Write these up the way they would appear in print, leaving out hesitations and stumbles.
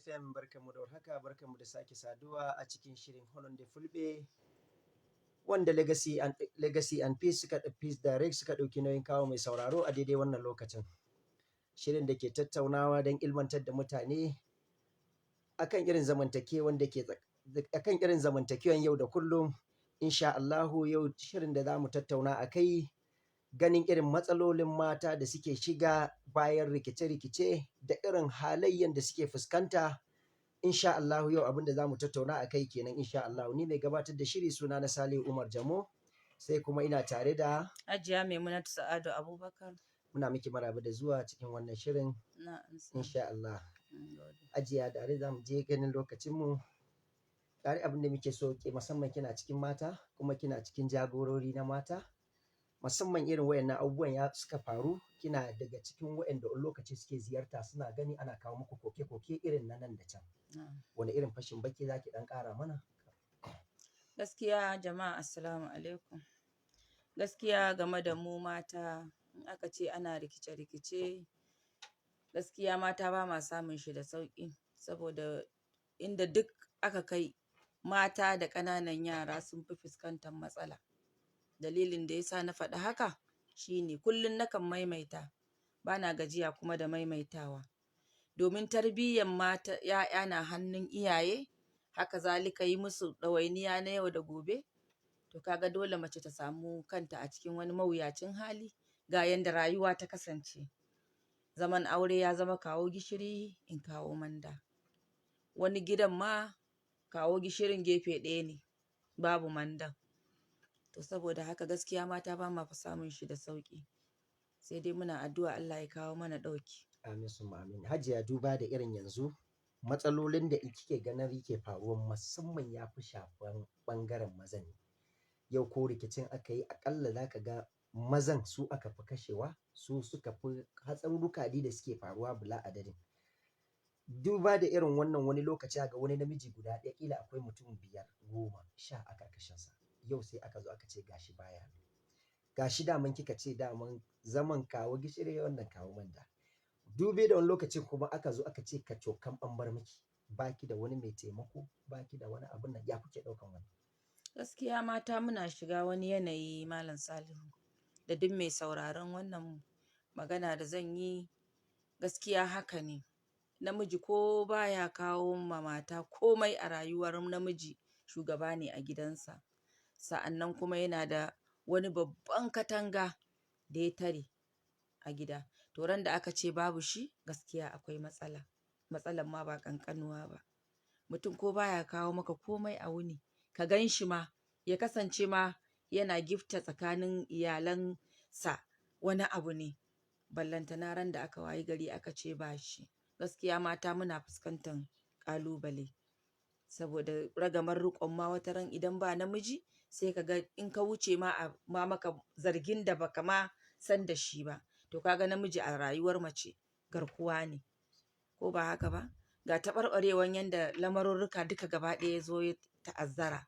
FM, barkanmu da warhaka, barkanmu da sake saduwa a cikin shirin Hononde Fulɓe wanda Legacy and Peace suka Peace Direct suka ɗauki nauyin kawo mai sauraro a daidai wannan lokacin. Shirin da ke tattaunawa don ilmantar da mutane akan irin zamantakewan yau da kullum. Insha Allahu, yau shirin da za mu tattauna a kai, ganin irin matsalolin mata da suke shiga bayan rikice-rikice da irin halayyan da suke fuskanta. Insha Allahu, yau abin da za mu tattauna a kai kenan, insha Allahu. Ni mai gabatar da shiri, suna na Salihu Umar Jamo, sai kuma ina tare da Hajiya Maimunatu Sa'adu Abubakar. Muna miki maraba da zuwa cikin wannan shirin. Na amsa. Insha Allah. Mun gode. Hajiya, tare za mu je ganin lokacinmu. Tare abin da muke so ke, musamman kina cikin mata kuma kina cikin jagorori na mata. Musamman irin wayannan abubuwan ya suka faru, kina daga cikin wayanda wani lokaci suke ziyarta, suna gani ana kawo muku koke-koke irin na nan da can. Na'am. Wani irin fashin baki za ki ɗan ƙara mana? Gaskiya, jama'a, assalamu alaikum. Gaskiya, game da mu mata, in aka ce ana rikice-rikice, gaskiya mata ba ma samun shi da sauƙi, saboda inda duk aka kai mata da ƙananan yara sun fi fuskantar matsala. Dalilin da yasa na faɗi haka shine, kullum nakan maimaita, bana gajiya kuma da maimaitawa. Domin tarbiyyan mata, ‘ya'ya na hannun iyaye, haka zalika yi musu ɗawainiya na yau da gobe. To kaga dole mace ta samu kanta a cikin wani mawuyacin hali ga yanda rayuwa ta kasance. Zaman aure ya zama kawo gishiri in kawo manda. Wani gidan ma kawo gishirin gefe ɗaya ne, babu mandan. To saboda haka, gaskiya mata ba ma samun shi da sauƙi. Sai dai muna addu'a Allah ya kawo mana ɗauki. Amin summa amin. Hajiya, duba da irin yanzu matsalolin da kike ganin yake faruwa, musamman ya fi shafan ɓangaren mazan ne. Yau ko rikicin aka yi, aƙalla za ka ga mazan su aka fi kashewa, su suka fi hatsarurruka dai da suke faruwa bila adadin. Duba da irin wannan, wani lokaci ga wani namiji guda ɗaya, ƙila akwai mutum 5, 10, 10 a ƙarƙashinsa. Yau sai aka zo aka ce gashi baya nan. Gashi daman kika ce daman zaman kawo gishiri, wannan kawo manda. Dube da wani lokacin kuma aka zo aka ce kacokan an bar miki. Baki da wani mai taimako, baki da wani abun nan, ya kuke ɗaukan wannan? Gaskiya, mata muna shiga wani yanayi, Malam Salihu, da duk mai sauraron wannan magana da zan yi, gaskiya haka ne. Namiji ko baya kawo ma mata komai a rayuwar namiji, shugaba ne a gidansa. Sa'annan kuma yana da wani babban katanga da ya tare a gida. To ran da aka ce babu shi, gaskiya akwai matsala. Matsalan ma ba ƙanƙanuwa ba. Mutum ko baya kawo maka komai a wuni, ka gan shi ma ya kasance ma yana gifta tsakanin iyalansa, wani abu ne. Ballantana ran da aka wayi gari aka ce ba shi. Gaskiya mata muna fuskantar ƙalubale. Saboda ragamar riƙon ma, wataran idan ba namiji, sai ka ga in ka wuce ma a ma maka zargin da baka ma san da shi ba. To kaga namiji a rayuwar mace garkuwa ne. Ko ba haka ba? Ga taɓarɓarewan yanda lamarurruka duka gaba ɗaya ya zo ya ta'azzara.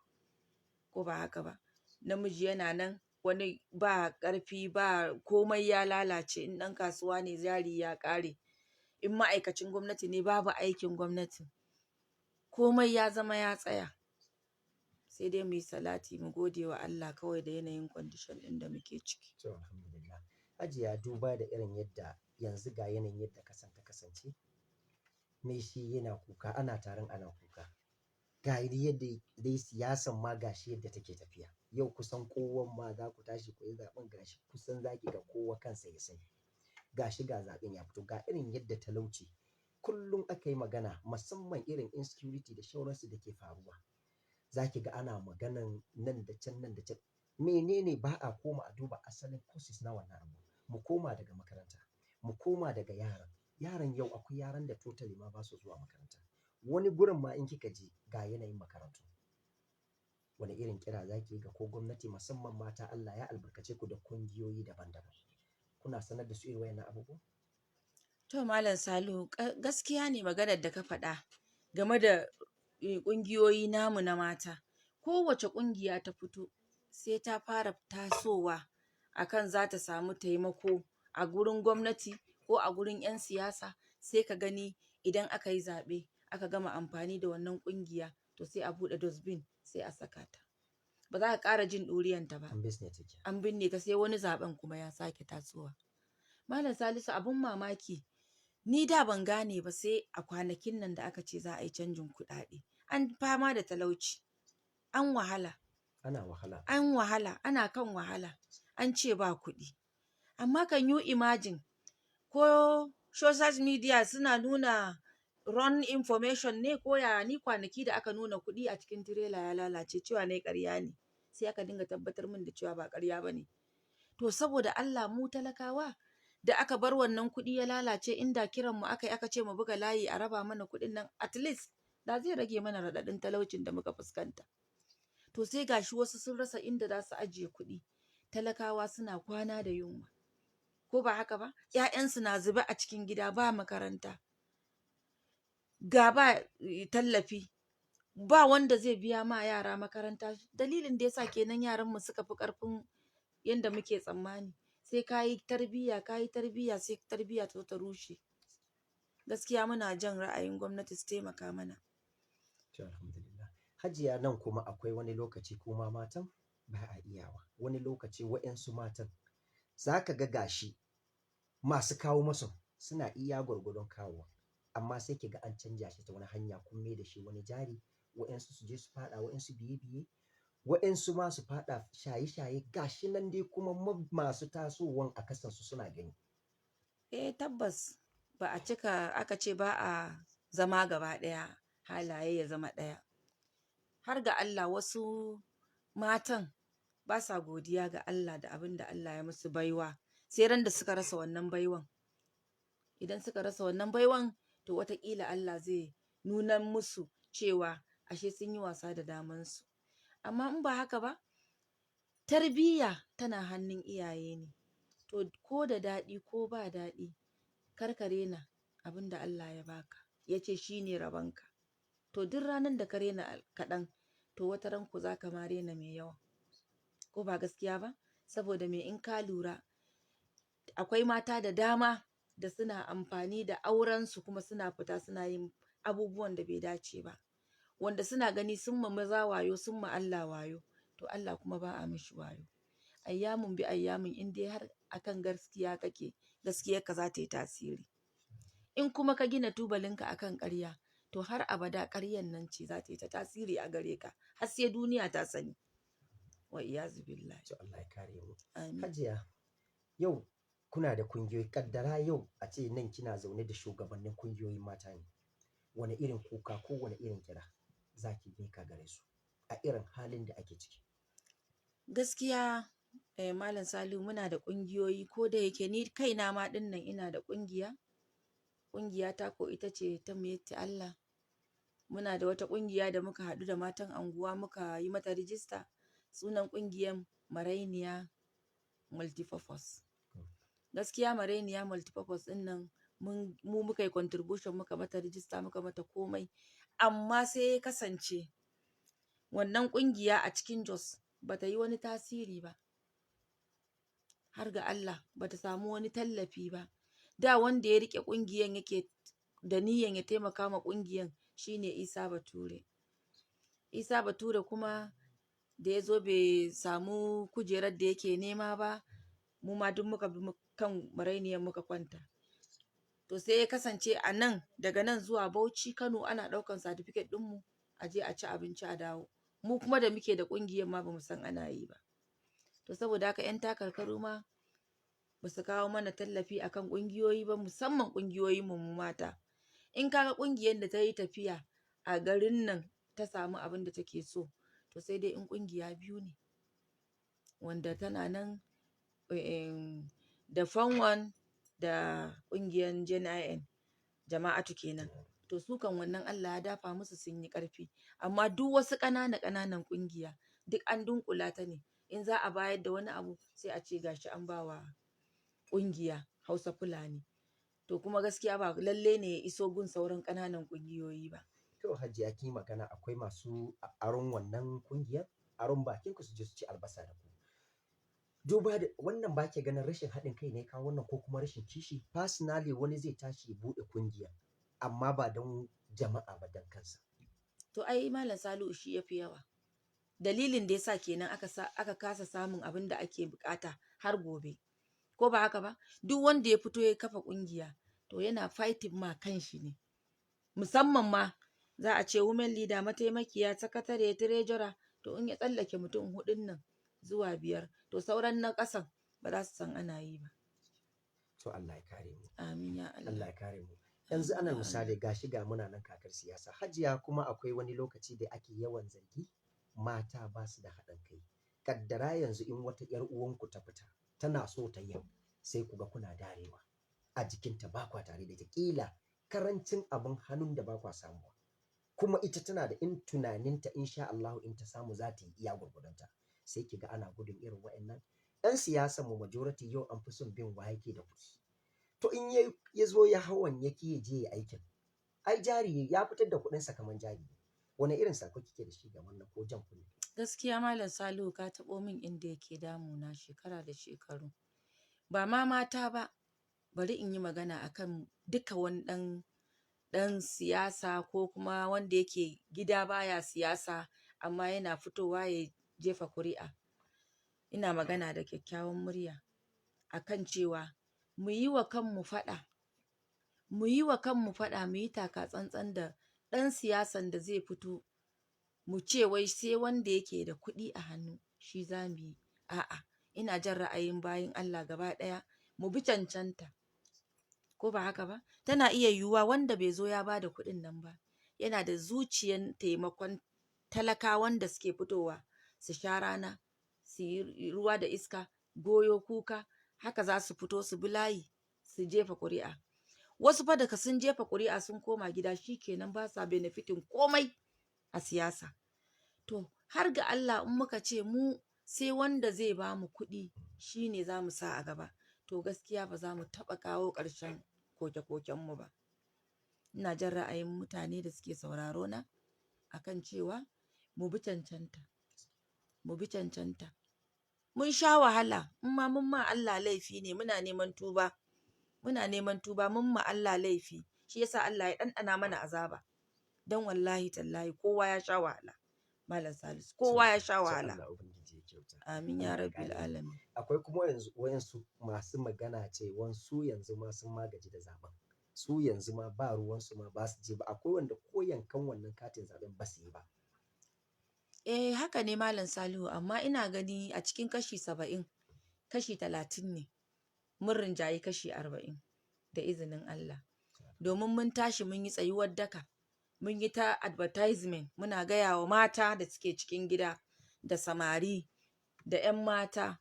Ko ba haka ba? Namiji yana nan, wani ba ƙarfi ba komai, ya lalace. In ɗan kasuwa ne, jari ya ƙare. In ma'aikacin gwamnati ne, babu aikin gwamnati. Komai ya zama ya tsaya. Sai dai muyi salati mu gode wa Allah kawai da yanayin condition ɗin da muke ciki. To alhamdulillah. Hajiya, duba da irin yadda yanzu ga yanayin yadda ƙasan ta kasance. Mai shi yana kuka, ana taron ana kuka. Ga yadda dai siyasan ma gashi yadda take tafiya. Yau kusan kowan ma za ku tashi ku yi zaɓen, gashi kusan za ki ga kowa kansa ya sani. Gashi ga zaɓen ya fito, ga irin yadda talauci kullum aka yi magana, musamman irin insecurity da sauransu da ke faruwa. Za ki ga ana maganan nan da can, nan da can. Menene ba a koma a duba asalin causes na wannan abu? Mu koma daga makaranta, mu koma daga yaran. Yaran yau, akwai yaran da totally ma ba su zuwa makaranta. Wani gurin ma in kika je, ga yanayin makarantu. Wane irin kira za ki yi ga ko gwamnati, musamman mata Allah ya albarkace ku da kungiyoyi daban daban. Kuna sanar da su irin wayannan abubuwa? To Malam Salihu, gaskiya ne maganar da ka faɗa game da ƙungiyoyi namu na mata. Kowace ƙungiya ta fito, sai ta fara tasowa akan za ta samu taimako a gurin gwamnati ko a gurin 'yan siyasa. Sai ka gani idan aka yi zaɓe, aka gama amfani da wannan ƙungiya, to sai a buɗe dustbin sai a saka ta. Ba za ka ƙara jin ɗuriyanta ba. An binne ta kenan. An binne ta, sai wani zaɓen kuma ya sake tasowa. Malam Salisu, abun mamaki, ni da ban gane ba sai a kwanakin nan da aka ce za a yi canjin kuɗaɗe. An fama da talauci, an wahala. Ana wahala. An wahala, ana kan wahala, an ce ba kuɗi. Amma can you imagine, ko social media suna nuna wrong information ne ko ya? Ni kwanaki da aka nuna kuɗi a cikin tirela ya lalace, cewa na ƙarya ne. Sai aka dinga tabbatar min da cewa ba ƙarya ba ne. To saboda Allah, mu talakawa da aka bar wannan kuɗi ya lalace, inda kiran mu aka yi aka ce mu buga layi a raba mana kuɗin nan, at least da zai rage mana raɗaɗin talaucin da muka fuskanta. To sai gashi wasu sun rasa inda za su ajiye kuɗi. Talakawa suna kwana da yunwa. Ko ba haka ba? ‘Ya'yansu na zube a cikin gida, ba makaranta. Ga ba tallafi, ba wanda zai biya ma yara makaranta. Dalilin da yasa kenan yaranmu suka fi ƙarfin yanda muke tsammani. Sai ka yi tarbiyya, ka yi tarbiyya, sai tarbiyya ta zo ta rushe. Gaskiya muna jan ra'ayin gwamnati su taimaka mana. To alhamdulillah. Hajiya, nan kuma akwai wani lokaci kuma matan ba a iyawa. Wani lokaci wa'yansu matan za ka ga gashi masu kawo masu suna iya gwargwadon kawowa. Amma sai ki ga an canja shi ta wani hanya, kun mai da shi wani jari. Wa'yansu su je su faɗa wa'yansu biye-biye, wa'yansu ma su faɗa shaye-shaye, gashi nan dai kuma masu tasowan a kasansu suna gani. Eh, tabbas, ba a cika, aka ce ba a zama gaba ɗaya halaye ya zama ɗaya. Har ga Allah, wasu matan ba sa godiya ga Allah da abin da Allah ya musu baiwa, sai ran da suka rasa wannan baiwan. Idan suka rasa wannan baiwan, to wataƙila Allah zai nuna musu cewa ashe sun yi wasa da damansu. Amma in ba haka ba, tarbiyya tana hannun iyaye ne. To ko da daɗi ko ba daɗi, kar ka rena abin da Allah ya baka, ya ce shi ne rabonka. To duk ranar da ka rena kaɗan, to wata ran ko za ka ma rena mai yawa. Ko ba gaskiya ba? Saboda me? In ka lura, akwai mata da dama da suna amfani da aurensu kuma suna fita suna yin abubuwan da bai dace ba. Wanda suna gani sun ma maza wayo, sun ma Allah wayo, to Allah kuma ba a mishi wayo. Ayyamun bi ayyamun, in dai har akan gaskiya kake, gaskiyarka za ta yi tasiri. In kuma ka gina tubalinka akan ƙarya, to har abada ƙaryan nan ce za ta yi ta tasiri a gare ka, har sai duniya ta sani. Wa iyazu billahi. To Allah ya kare mu. Amin. Hajiya, yau kuna da kungiyoyi, kaddara yau a ce nan kina zaune da shugabannin kungiyoyin mata ne. Wane irin kuka ko wane irin kira za ki mika gare su a irin halin da ake ciki? Gaskiya, Malam Salihu, muna da ƙungiyoyi, ko da yake ni kaina ma ɗin nan ina da ƙungiya. Ƙungiya ta ko ita ce ta Miyetti Allah. Muna da wata ƙungiya da muka haɗu da matan anguwa muka yi mata rijista. Sunan ƙungiyar Marainiya Multipurpose. Gaskiya Marainiya Multipurpose ɗin nan mu muka yi contribution, muka mata rijista, muka mata komai. Amma sai ya kasance wannan ƙungiya a cikin Jos bata yi wani tasiri ba. Har ga Allah, bata samu wani tallafi ba. Da wanda ya riƙe ƙungiyan yake da niyyan ya taimaka ma ƙungiyan shine Isa Bature. Isa Bature kuma da ya zo bai samu kujerar da yake nema ba, mu ma duk muka bi kan marainiyan muka kwanta. To sai ya kasance a nan, daga nan zuwa Bauchi, Kano, ana ɗaukan certificate ɗinmu a je a ci abinci a dawo. Mu kuma da muke da ƙungiyar ma bamu san ana yi ba. To saboda haka 'yan takarkaru ma ba su kawo mana tallafi akan ƙungiyoyi ba, musamman ƙungiyoyin mu mata. In ka ga ƙungiyar da ta yi tafiya a garin nan ta samu abin da take so, to sai dai in ƙungiya biyu ne, wanda tana nan da Fanwan da ƙungiyar JNIN, jama'atu kenan. To su kan wannan Allah ya dafa musu, sun yi ƙarfi. Amma duk wasu ƙanana ƙananan ƙungiya duk an dunƙula ta ne. In za a bayar da wani abu, sai a ce gashi an ba wa ƙungiya Hausa Fulani. To kuma gaskiya ba lalle ne ya iso gun sauran ƙananan ƙungiyoyi ba. To Hajiya, kin yi magana akwai masu aron wannan ƙungiyar, aron bakin ku su je su ci albasa da ku. Duba da wannan, ba ke ganin rashin haɗin kai ne kawo wannan ko kuma rashin kishi? Personally, wani zai tashi ya buɗe ƙungiya amma ba don jama'a ba dan kansa. To ai Malam Salihu shi yafi yawa. Dalilin da yasa kenan aka kasa samun abin da ake bukata har gobe. Ko ba haka ba? Duk wanda ya fito ya kafa kungiya to yana fighting ma kanshi ne. Musamman ma za a ce women leader, mataimakiya, sakatare, treasurer, to in ya tsallake mutum hudun nan zuwa biyar, to sauran na ƙasan ba za su san ana yi ba. To Allah ya kare mu. Amin ya Allah. Allah ya kare mu. Yanzu Amin ana ya misali gashi ga muna nan kakar siyasa. Hajiya, kuma akwai wani lokaci da ake yawan zargi mata ba su da haɗin kai. Kaddara yanzu in wata 'yar uwanku ta fita tana so ta yi, sai ku ga kuna darewa a jikinta, ba kwa tare da ita, kila karancin abin hannun da ba kwa samuwa. Kuma ita tana da in tunaninta insha Allah in ta samu za ta yi iya gurgudunta. Sai ki ga ana gudun irin wa'annan. 'Yan siyasan mu majority yau an fi son bin wa yake da kuɗi. To in ya zo ya hawan ya ki ya je ya aikin, ai jari ya fitar da kuɗinsa kamar jari. Wani irin sako kike da shi ga wannan ko jan kunne? Gaskiya Malam Salihu, ka taɓo min inda yake damuna shekara da shekaru. Ba ma mata ba, bari in yi magana akan duka wani ɗan siyasa ko kuma wanda yake gida baya siyasa amma yana fitowa ya jefa kuri'a. Ina magana da kyakkyawan murya akan cewa mu yi wa kanmu faɗa, mu yi wa kanmu faɗa, mu yi taka tsantsan da ɗan siyasan da zai fito mu ce wai sai wanda yake da kuɗi a hannu shi za mu yi. A'a, ina jan ra'ayin bayin Allah gaba ɗaya mu bi cancanta. Ko ba haka ba? Tana iya yiwuwa wanda bai zo ya ba da kuɗin nan ba yana da zuciyan taimakon talakawan da suke fitowa su sha rana, su yi ruwa da iska, goyo kuka, haka za su fito su bi layi su jefa ƙuri'a. Wasu fa daga sun jefa ƙuri'a sun koma gida shikenan, ba sa benefiting komai a siyasa. To har ga Allah, in muka ce mu sai wanda zai ba mu kuɗi shine za mu sa a gaba, to gaskiya ba za mu taɓa kawo ƙarshen koke-kokenmu ba. Ina jan ra'ayin mutane da suke sauraro na akan cewa mu bi cancanta, mu bi cancanta. Mun sha wahala, in ma mun ma Allah laifi ne, muna neman tuba, muna neman tuba. Mun ma Allah laifi, shi yasa Allah ya ɗanɗana mana azaba. Don wallahi tallahi kowa ya sha wahala, Malam Salisu, kowa ya sha To wahala. Allah Ubangiji ya kyauta. Amin ya Allah ya rabbil kare mu. alamin. Akwai kuma yanzu wayansu masu magana ce su yanzu ma sun magaji da zaben. Su yanzu ma ba ruwansu ma, ba su je ba. Akwai wanda ko yankan wannan katin zaben ba su yi ba. Eh, haka ne Malam Salihu, amma ina gani a cikin kashi 70, kashi 30 ne. Mun rinjayi kashi 40 da izinin Allah. Domin mun tashi mun yi tsayuwar daka, mun yi ta advertisement, muna gaya wa mata da suke cikin gida da samari da 'yan mata,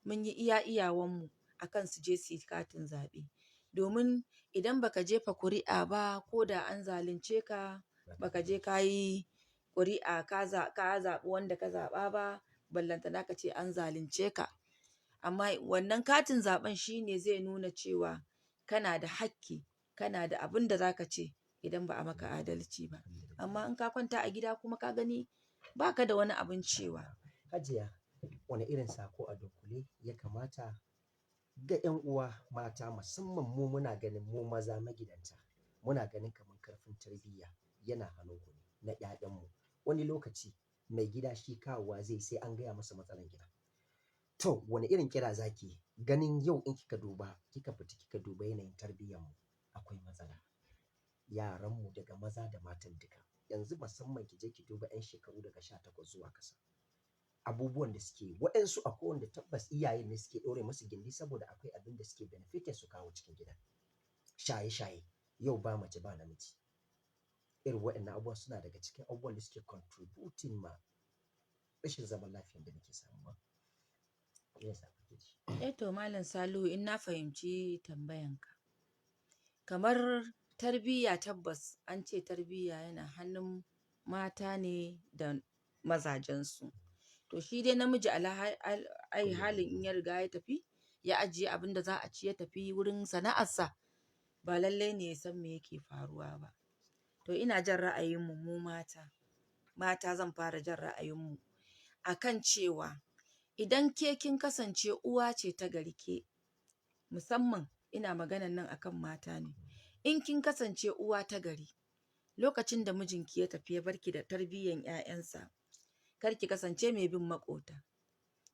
mun yi iya iyawanmu akan su je su yi katin zaɓe. Domin idan baka jefa kuri'a ba, ko da an zalunce ka, baka je ka yi ƙuri'a ka zaɓi wanda ka zaɓa ba, ballantana ka ce an zalunce ka. Amma wannan katin zaɓen shine zai nuna cewa kana da hakki, kana da abin da zaka ce idan ba a maka adalci ba. Amma in ka kwanta a gida kuma, ka gani baka da wani abin cewa. Hajiya, wani irin sako a dunkule ya kamata ga 'yan uwa mata, musamman mu muna ganin mu maza magidanta muna ganin kamar karfin tarbiyya yana hannunku ne na 'ya'yanmu. Wani lokaci mai gida shi kawowa zai sai an gaya masa matsalan gida. To wani irin kira zaki ganin yau in kika duba, kika fita kika duba yanayin tarbiyyarmu, akwai matsala. Yaranmu daga maza da matan duka yanzu, musamman ki je ki duba 'yan shekaru daga 18 zuwa kasa, abubuwan da suke waɗansu, akwai wanda tabbas iyayen ne suke ɗaure musu gindi saboda akwai abin da suke benefiting su kawo cikin gida. Shaye-shaye yau ba mace ba namiji. Irin waɗannan abubuwan suna daga cikin abubuwan da suke contributing ma rashin zaman lafiyar da muke samu ba. Me yasa kake ji? Eh to Malam Salihu, in na fahimci tambayanka, kamar tarbiyya, tabbas an ce tarbiyya yana hannun mata ne da mazajensu. To shi dai namiji ala ai halin in ya riga ya tafi ya ajiye abin da za a ci, ya tafi wurin sana'arsa, ba lallai ne ya san me yake faruwa ba. To ina jan ra'ayinmu mu mata, mata zan fara jan ra'ayinmu akan cewa idan ke kin kasance uwa ce ta gari ke, musamman ina maganan nan akan mata ne, in kin kasance uwa ta gari, Lokacin da mijinki ya tafi ya barki da tarbiyyan 'ya'yansa, kar ki kasance mai bin maƙota.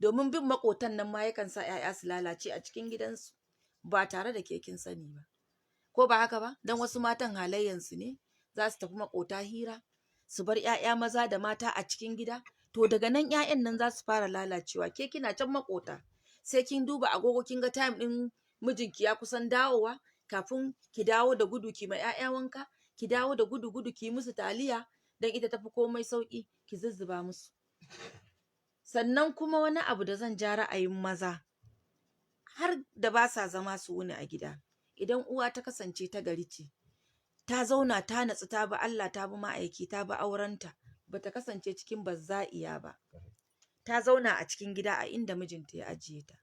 Domin bin maƙotan nan ma yakan sa 'ya'ya su lalace a cikin gidansu ba tare da ke kin sani ba. Ko ba haka ba? Don wasu matan halayyansu ne za su tafi maƙota hira, su bar 'ya'ya maza da mata a cikin gida. To daga nan 'ya'yan nan za su fara lalacewa. Ke kina can maƙota, sai kin duba agogo kin ga time ɗin mijinki ya kusan dawowa, kafin ki dawo da gudu ki ma 'ya'ya wanka, ki dawo da gudu gudu ki yi musu taliya, don ita tafi komai sauƙi, ki zuzzuba musu. Sannan kuma wani abu da zan ja ra'ayin maza har da ba sa zama su wuni a gida. Idan uwa ta kasance ta gari ce, ta zauna ta natsu, ta bi Allah, ta bi ma'aiki, ta bi aurenta, bata kasance cikin bazza'iya ba. Ta zauna a cikin gida a inda mijinta ya ajiye ta.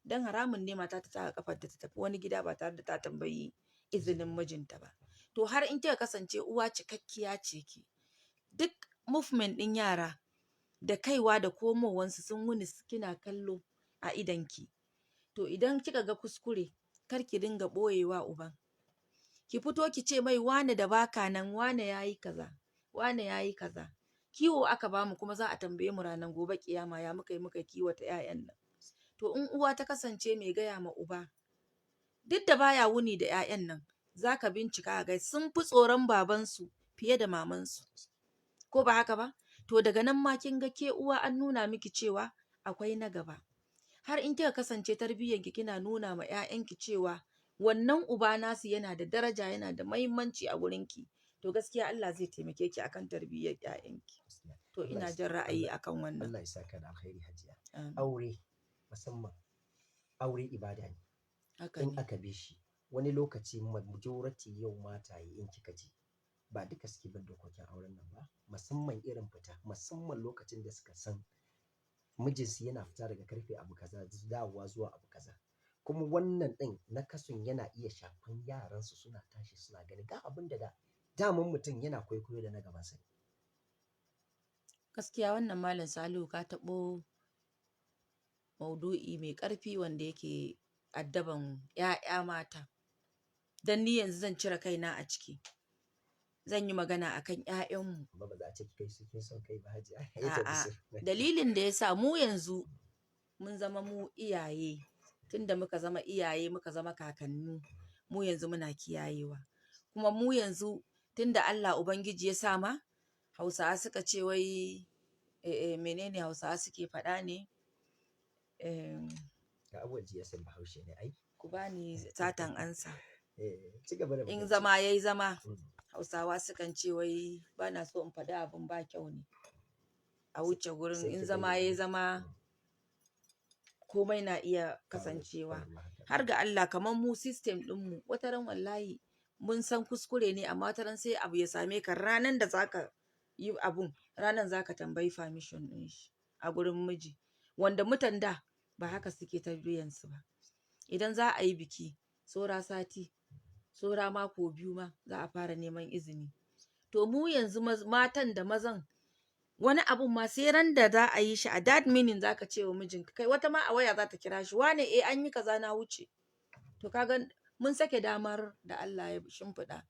Don haramun ne mata ta taka kafarta ta tafi wani gida ba tare da ta tambayi izinin mijinta ba. To har in kika kasance uwa cikakkiya ce ke, duk movement ɗin yara da kaiwa da komowansu sun wuni kina kallo a idonki. To idan kika ga kuskure, kar ki dinga ɓoyewa uban. Ki fito ki ce mai, wane da baka nan, wane yayi kaza, wane yayi kaza. Kiwo aka bamu kuma za a tambaye mu ranar gobe kiyama ya muka yi muka kiwata 'ya'yan nan. To in uwa ta kasance mai gaya ma uba, duk da baya wuni da 'ya'yan nan, za ka bincika ga sun fi tsoron babansu fiye da mamansu. Ko ba haka ba? To daga nan ma kin ga ke uwa an nuna miki cewa akwai na gaba. Har in kika kasance tarbiyyanki kina nuna ma 'ya'yanki cewa wannan uba nasu yana da daraja, yana da muhimmanci a wurinki, to gaskiya Allah zai taimake ki akan tarbiyyar 'ya'yanki. To ina jin ra'ayi akan wannan. Allah ya saka da alkhairi, Hajiya. Aure, musamman aure ibada ne. Haka In ne. aka bi shi, wani lokaci majority yau mataye in kika ji ba duka suke bin dokokin auren nan ba, musamman irin fita, musamman lokacin da suka san mijinsu yana fita daga karfe abu kaza dawowa zuwa abu kaza. Kuma wannan ɗin na kasun yana iya shafan yaransu, suna tashi suna gani ga abin da daman mutum yana kwaikwayo da na gabansa ne. Gaskiya wannan, Malam Salihu, ka taɓo maudu'i mai ƙarfi wanda yake addaban 'ya'ya mata. Don ni yanzu zan cire kaina a ciki. Zan yi magana akan 'ya'yanmu. Amma ba za a ce kai su kin son kai ba, Hajiya. A'a, dalilin da ya sa mu yanzu mun zama mu iyaye, tunda muka zama iyaye muka zama kakanni, mu yanzu muna kiyayewa. Kuma mu yanzu tunda Allah Ubangiji ya sa ma, Hausawa suka ce wai menene Hausawa suke faɗa ne? Ga abubuwan ji ya san Bahaushe ne ai. Ku bani satan ansa. Ci gaba da In magana. zama yayi zama, Hausawa sukan ce wai, ba na so in faɗi abin ba kyau ne. A wuce gurin. Sai In ki zama bayyana. yayi zama, komai na iya kasancewa. Faruwa haka. Har ga Allah, kamar mu system ɗinmu, wataran wallahi mun san kuskure ne, amma wataran sai abu ya same ka ranan da zaka yi abun, ranan zaka tambayi permission ɗin shi a gurin miji. Wanda mutan da ba haka suke tarbiyyansu ba. Idan za a yi biki, saura sati, saura mako 2 ma za a fara neman izini. To mu yanzu matan da mazan, wani abun ma sai ran da za a yi shi, a that minute zaka ce wa mijinka, kai wata ma a waya za ta kira shi, wane eh an yi kaza na wuce. To kaga mun sake damar da Allah ya shimfiɗa,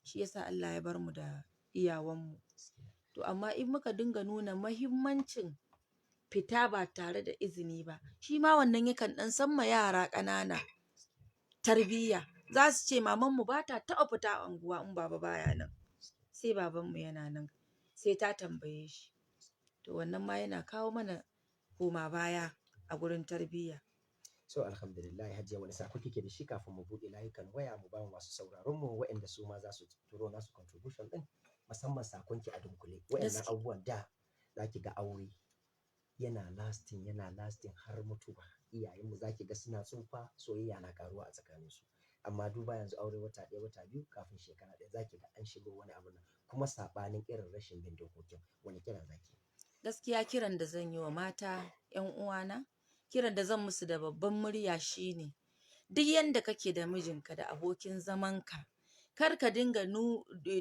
shi yasa Allah ya bar mu da iyawanmu. To amma in muka dinga nuna mahimmancin fita ba tare da izini ba, shi ma wannan yakan ɗan san ma yara ƙanana tarbiyya. Za su ce mamanmu ba ta taɓa fita unguwa in baba baya nan, sai babanmu yana nan, sai ta tambaye shi. To wannan ma yana kawo mana koma baya a gurin tarbiyya. So alhamdulillah, Hajiya, wani sako kike da shi kafin mu buɗe layukan waya mu ba masu sauraron mu, waɗanda su ma za su turo nasu contribution ɗin, musamman sakonki a dunkule waɗannan abubuwan da za ki ga aure yana lasting, yana lasting har mutuwa. Iyayenmu za ki ga suna tsufa, soyayya na karuwa a tsakaninsu. Amma duba yanzu, aure wata 1, wata 2, kafin shekara 1 za ki ga an shigo wani abu nan kuma saɓanin irin rashin bin dokokin. Wani kira za ki yi? Gaskiya kiran da zan yi wa mata 'yan uwana, kiran da zan musu da babban murya shine, duk yanda kake da mijinka da abokin zamanka, kar ka dinga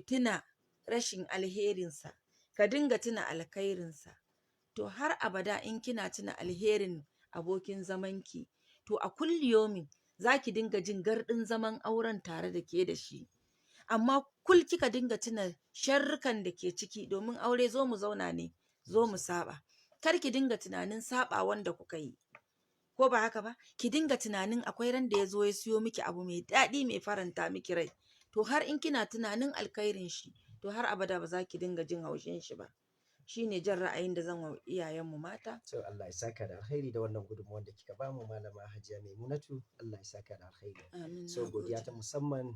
tuna rashin alherinsa, ka dinga tuna alkhairinsa. To har abada in kina tuna alherin abokin zamanki, to a kulliyomin za ki dinga jin garɗin zaman auren tare da ke da shi. Amma Kul kika dinga tuna sharrukan da ke ciki, domin aure zo mu zauna ne, zo mu saba. Kar ki dinga tunanin saba wanda kuka yi. Ko ba haka ba? Ki dinga tunanin akwai ran da ya zo ya siyo miki abu mai daɗi mai faranta miki rai. To har in kina tunanin alkhairin shi, to har abada ba za ki dinga jin haushin shi ba. Shine jan ra'ayin da zan wa iyayenmu mata. To Allah ya saka da alkhairi da wannan gudunmuwar da kika bamu, Malama Hajiya Maimunatu. Allah ya saka da alkhairi. Amin. So Na godiya gode. ta musamman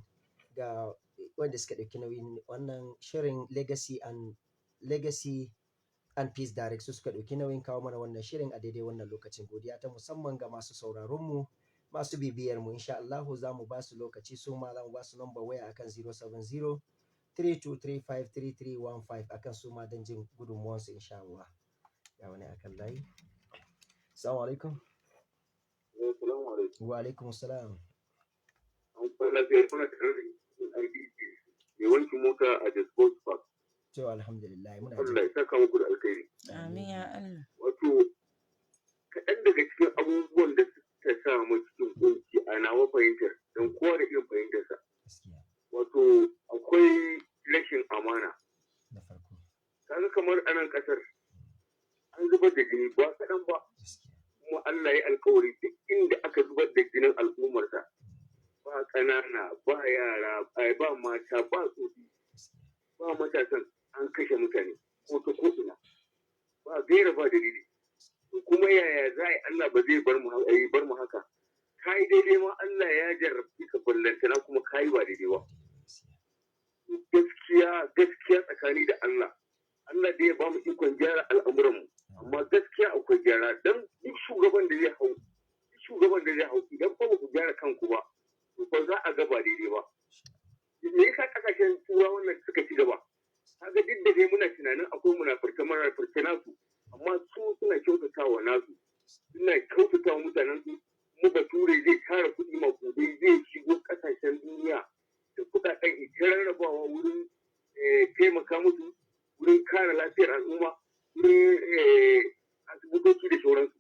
ga wanda suka ɗauki nauyin wannan shirin, Legacy and Peace Direct, su suka ɗauki nauyin kawo mana wannan shirin a daidai wannan lokacin. Godiya ta musamman ga masu sauraron mu, masu bibiyar mu. Insha Allahu za mu ba su lokaci, su ma za mu ba su number waya akan 070 32353315 akan su ma don jin gudunmuwansu, insha Allah. Ga wani akan layi. Assalamu alaikum. Assalamu alaikum. Wa alaikum salam. An kwana lafiya, kuna tare da IDP mai wankin mota a Jos Park. To alhamdulillah, muna jin. Allah ya saka muku da alkhairi. Amin ya Allah. Wato kaɗan daga cikin abubuwan da suka sa mu cikin kunci a nawa fahimtar, don kowa da irin fahimtarsa. Wato akwai rashin amana. Na farko. Kaga kamar a nan ƙasar an zubar da jini ba kaɗan ba. Kuma Allah ya alkawari duk inda aka zubar da jinin al'ummarsa, ba ƙanana ba yara, ai, ba mata ba tsofi ba matasan, an kashe mutane ko ta ko ina ba gaira ba dalili. To kuma yaya za a yi Allah ba zai bar mu bar mu haka? Ka yi daidai ma Allah ya jarrabci ka, ballantana kuma ka yi ba daidai ba. Gaskiya gaskiya, tsakani da Allah, Allah da ya ba mu ikon gyara al'amuranmu, amma gaskiya akwai gyara, dan duk shugaban da zai hau, duk shugaban da zai hau, idan ba ku gyara kanku ba, to ba za a ga ba daidai ba. Me yasa kasashen turawa wannan suka ci gaba? Kaga duk da dai muna tunanin akwai munafurce munafurce nasu, amma su suna kyautatawa nasu, suna kyautatawa mutanen su. Mu bature zai tara kuɗi maƙudai, zai shigo kasashen duniya da kuɗaɗen, ita rarrabawa wurin taimaka musu, wurin kare lafiyar al'umma, wurin asibitoci da sauransu.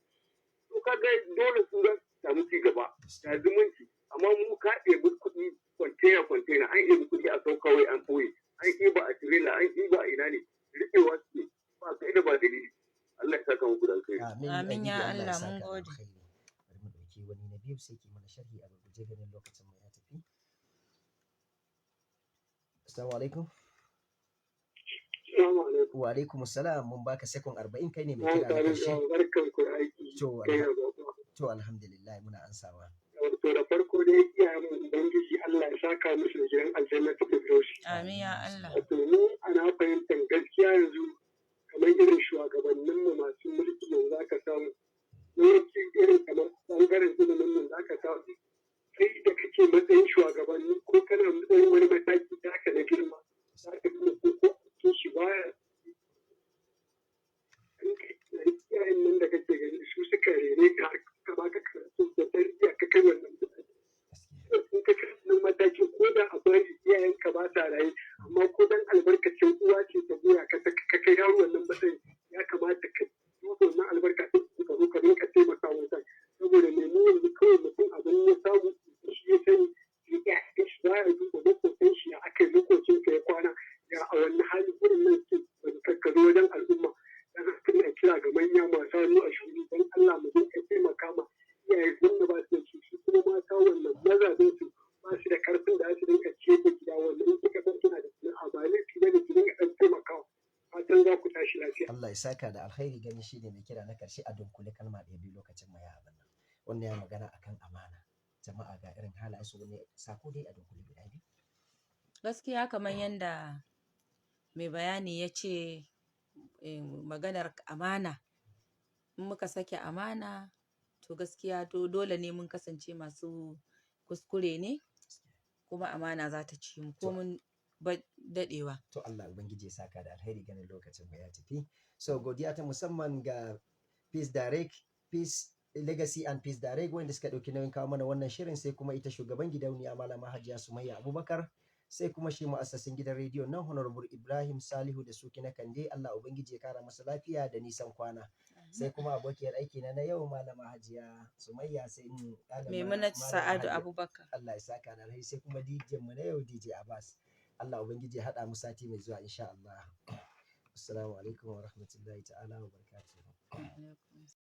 To kaga dole su za su samu ci gaba da zumunci. Amma mu ka ɗebi kuɗi kwantena kwantena, an ɗebi kuɗi a saukawai, an ɓoye, an ɗiba a tirela, an ɗiba a ina ne, riƙewa suke ba kai da ba dalili. Allah ya saka muku da alkhairi. Amin. Amin ya Abibu, Allah ya Allah, saka mun da gode. alkhairi. Bari mu ɗauki wani na biyu, sai ki mana sharhi a gurguje ganin lokacin mu ya tafi. Assalamu alaikum. Assalamu alaikum. Wa alaikum assalam. Mun baka second 40, kai ne mai Na kira na tare karshe. da barkan ku da aiki. To Kai da baba. To alhamdulillah, muna ansawa. To da farko dai, iyayen mu Ubangiji Allah ya saka musu da gidan aljanna ta Firdausi. Amin ya Allah. Wato mu ana fahimtar gaskiya yanzu kamar irin shugabannin mu masu mulki yanzu aka samu, yawanci irin kamar bangaren ilimin nan zaka samu, kai da kake matsayin shugabanni ko kana matsayin wani mataki da aka na girma, za ka ga ko ko shi baya. Iyayen nan da kake gani su suka rene ka har suka baka karatu da tarbiyya ka kai wannan mataki. In ka kai wannan matakin, ko da a bari iyayenka ba sa raye, amma ko dan albarkacin uwa ce ta goya ka ka kai har wannan matsayin, ya kamata ka duba wannan albarka ɗin, ka zo ka rinka taimaka wa mutane. Saboda me? Mu yanzu kawai mutum abin ya samu shi ya sani, shi ya shi ba ya duba makotan shi, ya aka yi makocin ka ya kwana, ya a wani hali irin nan suke ka zo wajen al'umma. Dan haka ina kira ga manya masu hannu a shuni, don Allah mu dinga taimaka ma iyaye wanda ba su da shi. Su kuma mata, wannan mazajen su ba su da karfin da za su dinga ciyar da gida, wannan in kika san kina da sana'a, ba laifi bane ki dinga ɗan taimakawa. Fatan za ku tashi lafiya. Allah ya saka da alkhairi. Gani shi ne mai kira na karshe, a dunkule kalma ɗaya biyu, lokacin mu ya abin nan. Wannan ya magana akan amana. Jama'a ga irin halayen su, wani sako dai a dunkule guda biyu. Gaskiya kamar yadda mai bayani ya ce, maganar amana, in muka sake amana, to gaskiya to dole ne mun kasance masu kuskure ne, kuma amana za ta ci mu ko mun daɗewa. To Allah Ubangiji ya saka da alheri, ganin lokacin mu ya tafi. So godiya ta musamman ga Peace Direct, Peace Legacy and Peace Direct, wanda suka ɗauki nauyin kawo mana wannan shirin, sai kuma ita shugaban gidauniya, Malama Hajiya Sumayya Abubakar, sai kuma shi mu'assasin gidan rediyon nan, Honorable Ibrahim Salihu da Suki na Kande, Allah Ubangiji ya kara masa lafiya da nisan kwana. Sai kuma abokiyar aiki na na yau, Malama Hajiya Sumayya, sai in Maimunatu Malama Sa'adu Hajiya Abubakar. Allah ya saka da alheri, sai kuma DJ mu na yau, DJ Abbas. Allah Ubangiji ya haɗa mu sati mai zuwa insha Allah. Assalamu alaikum wa rahmatullahi ta'ala wa barakatuhu.